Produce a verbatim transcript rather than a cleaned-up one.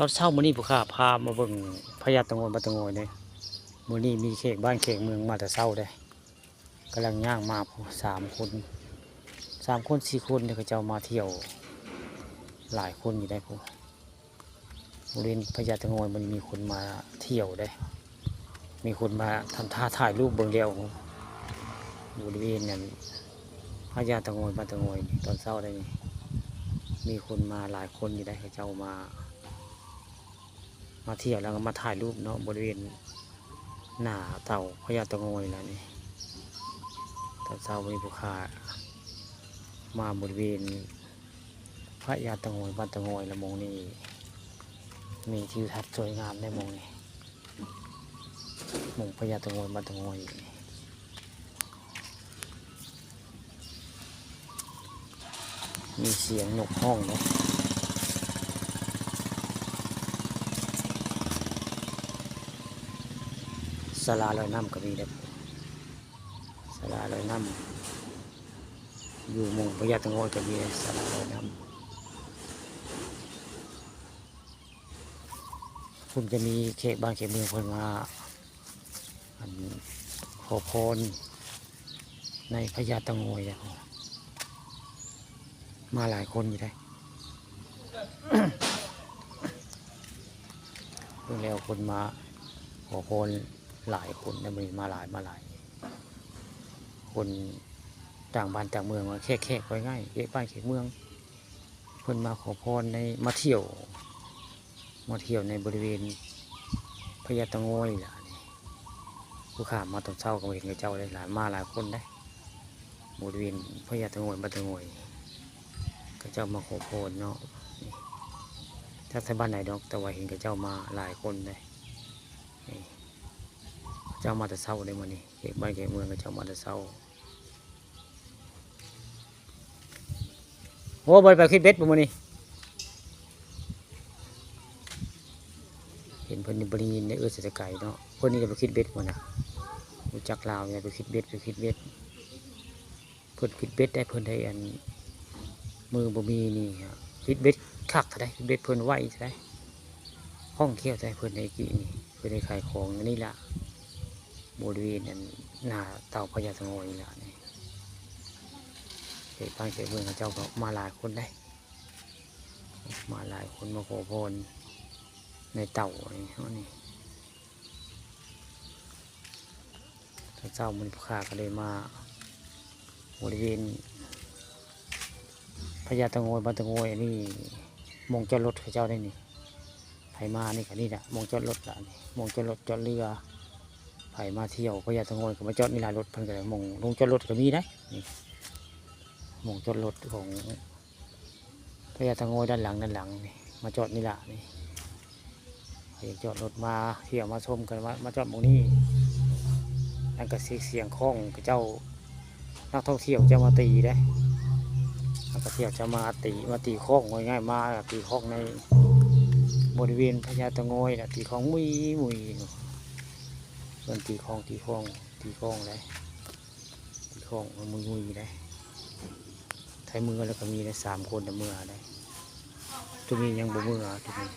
ตอนเช้ามื้อนี้ผู้ข้าพามาเบิ่งพญาเต่างอยบ้านเต่างอยเด้ มื้อนี้มีแขกบ้านแขกเมืองมาแต่เช้าเด้ กำลังย่างมาพุ้น สามคน สามคนสี่คนเด้ เขาเจ้ามาเที่ยวหลายคนอยู่ได้พุ้น บริเวณพญาเต่างอยมันมีคนมาเที่ยวเด้ มีคนมาทำท่าถ่ายรูปเบิ่งแล้ว บริเวณนั้นพญาเต่างอยบ้านเต่างอยนี่ ตอนเช้าได้นี่ มีคนมาหลายคนอยู่ได้ เขาเจ้ามา มาเที่ยวแล้วก็มาถ่ายรูปเนาะ บริเวณหน้าเต่าพญาเต่างอยแล้วนี่ ตอนเช้ามีผู้ข้ามาบริเวณพญาเต่างอยบ้านเต่างอยละหม่องนี้ มีทิวทัศน์สวยงามในหม่องนี้ หม่องพญาเต่างอยบ้านเต่างอย มีเสียงนกฮ้องเนาะ ศาลาลอยน้ำก็มีเด้อ ศาลาลอยน้ำ อยู่หม่องพญาเต่างอยก็มีศาลาลอยน้ำ พุ้นจะมีแขกบ้านแขกเมืองเพิ่นมา อัน ขอพรในพญาเต่างอยอะ มาหลายคนอยู่ได้ เบิ่งแล้วคนมาขอพรหลายคนนะ มื้อนี้มาหลาย มาหลาย คนต่างบ้านต่างเมือง มาแขก แขกว่าง่าย แขกบ้านแขกเมือง เพิ่นมาขอพรใน มาเที่ยว มาเที่ยวในบริเวณพญาเต่างอยล่ะนี่ ผู้ข้ามาตอนเช้าก็เห็นเขาเจ้าได้หลาย มาหลายคนได้ บริเวณพญาเต่างอยบ้านเต่างอย เขาเจ้ามาขอพรเนาะ นี่ จักไทบ้านใดดอก แต่ว่าเห็นเขาเจ้ามาหลายคนได้ นี่ เขาเจ้ามาแต่เช้าได้มื้อนี้ แขกบ้านแขกเมืองเขาเจ้ามาแต่เช้า โอ้ บ่ได้ไปคิดเบ็ดบ่มื้อนี้ เห็นเพิ่นนี่บ่ได้ยินในเอื้อเศรษฐไกเนาะ เพิ่นนี่ก็ไปคิดเบ็ดมื้อนะ รู้จักลาวเนี่ย ไปคิดเบ็ด ไปคิดเบ็ด เพิ่นคิดเบ็ดได้ เพิ่นได้อัน มือบ่มีนี่ฮะ คิดเบ็ดคักเท่าใด คิดเบ็ดเพิ่นไวเท่าใด คล่องแคล่วเท่าใด เพิ่นได้กี้นี่ เพิ่นได้ขายของอันนี้ล่ะ บริเวณอันหน้าเต่าพญาเต่างอยนี่ล่ะนี่ แขกบ้านแขกเมืองเขาเจ้าก็มาหลายคนได้ มาหลายคนมาขอพรในเต่านี่ เฮานี่ ตอนเช้ามื้อนี้ผู้ข้าก็เลยมาบริเวณพญาเต่างอยบ้านเต่างอย อันนี้หม่องจอดรถเขาเจ้าได้นี่ ไผมานี่ก็นี่แหละหม่องจอดรถละนี่ หม่องจอดรถจอดเรือ ไผมาเที่ยวพญาเต่างอยก็มาจอดนี่ล่ะ รถเพิ่นก็ได้ หม่องลงจอดรถก็มีได้นี่ หม่องจอดรถของพญาเต่างอยด้านหลัง ด้านหลังนี่ มาจอดนี่ล่ะนี่ เพิ่นจอดรถมาเที่ยวมาชมกันว่ามาจอดหม่องนี้ แล้วก็เสียง เสียงค้องเขาเจ้า นักท่องเที่ยวจะมาตีเด้ นักท่องเที่ยวจะมาตี มาตีค้อง ว่าง่ายๆ มาตีค้องในบริเวณพญาเต่างอยน่ะ ตีค้องมุยมุย เพิ่นตีค้อง ตีค้อง ตีค้องได้ ตีค้องมุยมุยได้ ไทเมือแล้วก็มีได้ สามคนน่ะเมือได้ ตัวนี้ยังบ่เมือ ตัวนี้